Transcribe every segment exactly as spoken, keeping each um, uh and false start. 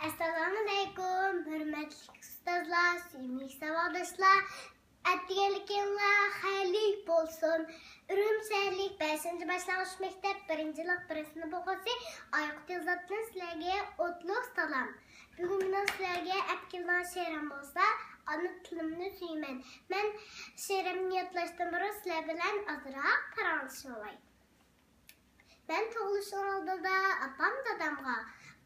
ئەسسالامۇئەلەيكۇم، ھۆرمەتلىك ئۇستازلار، سۆيۈملۈك ساۋاقداشلار. ئەتىگەنلىكىڭلار خەيرلىك بولسۇن. ئۈرۈمچى شەھەرلىك بەشىنچى باشلانغۇچ مەكتەپ بىرىنچى يىللىق بىرىنچى سىنىپ ئوقۇغۇچىسى ئايقۇت ئىلزاتتىن سىلەرگە ئوتلۇق سالام. بۈگۈن مېنىڭ سىلەرگە ئەپ كەلگەن شېئىرىم بولسا، ئانا تىلىمنى سۆيىمەن. مەن شېئىرىمنى يادلاشتىن بۇرۇن سىلەر بىلەن ئازراق پاراڭلىشىۋالاي. مەن تۇغۇلۇشنىڭ ئالدىدا ئاپام دادامغا،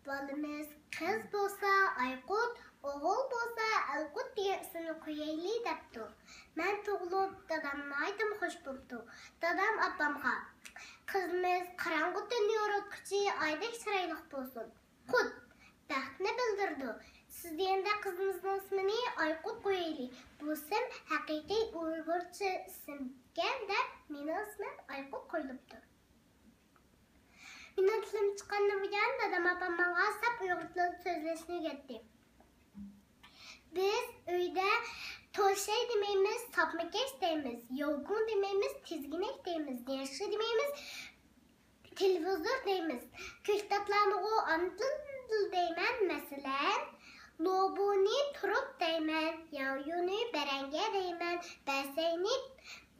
بالىمىز قىز بولسا ئايقۇت، ئوغۇل بولسا ئەلقۇت دېگەن ئىسىمنى قويايلى دەپتۇ. مەن تۇغۇلۇپ، دادام ناھايىتىمۇ خوش بوپتۇ. دادام ئاپامغا، قىزىمىز قاراڭغۇ تۈننى يورۇتقۇچى ئايدەك چىرايلىق بولسۇن. قۇت بەختنى بىلدۈرىدۇ. سىز دېگەندەك قىزىمىزنىڭ ئىسمىنى ئايقۇت قويايلى. بۇ ئىسىم ھەقىقىي ئۇيغۇرچە ئىسىمكەن دەپ مېنىڭ ئىسمىم ئايقۇت قويۇلۇپتۇ. مېنىڭ تىلىم چىققاندىن بۇيان دادام ئاپام ماڭا ساپ ئۇيغۇر تىلىدا سۆزلەشنى ئۆگەتتى. بىز ئۆيدە توشاي دېمەيمىز، ساپمىكەش دەيمىز، ياۋگۇڭ دېمەيمىز، تىزگىنەك دەيمىز، نياشى دېمەيمىز، تېلېۋىزور دەيمىز. كۆكتاتلارنىغۇ ئانا تىل دەيمەن، مەسىلەن، لوبۇنى تۇرۇپ دەيمەن، ياۋيۇنى بەرەڭگە دەيمەن، بەسەينى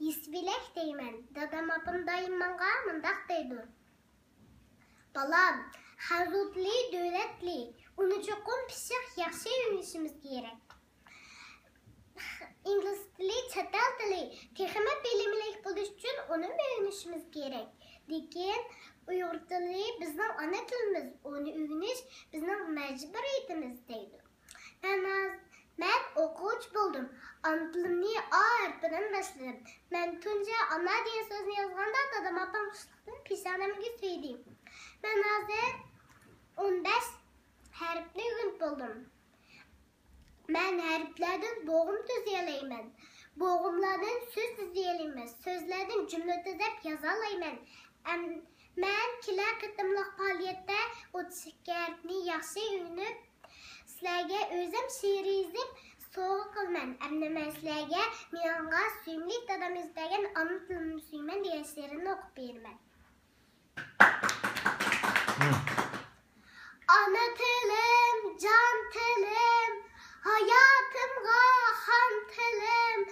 يېسىۋېلەك دەيمەن. دادام ئاپام دائىم ماڭا مۇنداق دەيدۇ: بالام، خەنزۇ تىلى دۆلەت تىلى، ئۇنى چوقۇم پىششىق ياخشى ئۆگىنىشىمىز كېرەك. ئىنگلىز تىلى چەت ئەل تىلى، تېخىمۇ بىلىملىك بولۇش ئۈچۈن ئۇنىمۇ ئۆگىنىشىمىز كېرەك. لېكىن ئۇيغۇر تىلى بىزنىڭ ئانا تىلىمىز، ئۇنى ئۆگىنىش بىزنىڭ مەجبۇرىيىتىمىز، دەيدۇ. مەن ھاز-، مەن ئوقۇغۇچى بولدۇم. ئانا تىلىمنى ئا ھەرپىدىن باشلىدىم. مەن تۇنجى ئانا دېگەن سۆزنى يازغاندا دادام ئاپام خۇشلۇقتىن پېشانەمگە سۆيدى. مەن ھازىر ئون بەش ھەرپنى ئۆگىنىپ بولدۇم. مەن ھەرپلەردىن بوغۇم تۈزىيەلەيمەن. بوغۇملاردىن سۆز تۈزىيەلەيمەن. سۆزلەردىن جۈملە تۈزەپ يازالايمەن. ئەم-، مەن كېلەر قېتىملىق پائالىيەتتە ئوتتۇز ئىككى ھەرپنى ياخشى ئۆگىنىپ، سىلەرگە ئۆزۈم شېئىر يېزىپ سوۋغا قىلىمەن. ئەمدى مەن سىلەرگە مېنىڭغا سۆيۈملۈك دادام يېزىپ بەرگەن ئانا تىلىمنى سۆيىمەن دېگەن شېئىرىمنى ئوقۇپ بېرىمەن. ئانا تىلىم، جان تىلىم، ھاياتىمغا خان تىلىم،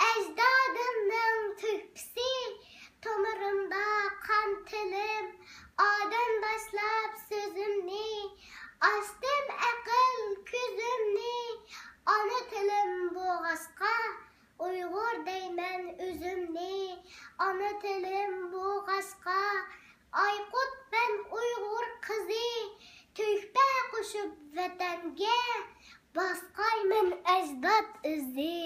ئەجدادىمنىڭ تۆھپىسى، تومۇرۇمدا قان تىلىم. ئادەم باشلاپ سۆزۈمنى، ئاچتىم ئەقىل كۆزۈمنى. ئانا تىلىم بولغاچقا، ئۇيغۇر دەيمەن ئۆزۈمنى. ئانا تىلىم بولغاچقا، ئايقۇت مەن ئۇيغۇر قىزى. تۆھپە قوشۇپ ۋەتەنگە، باسقايمەن ئەجداد ئىزى.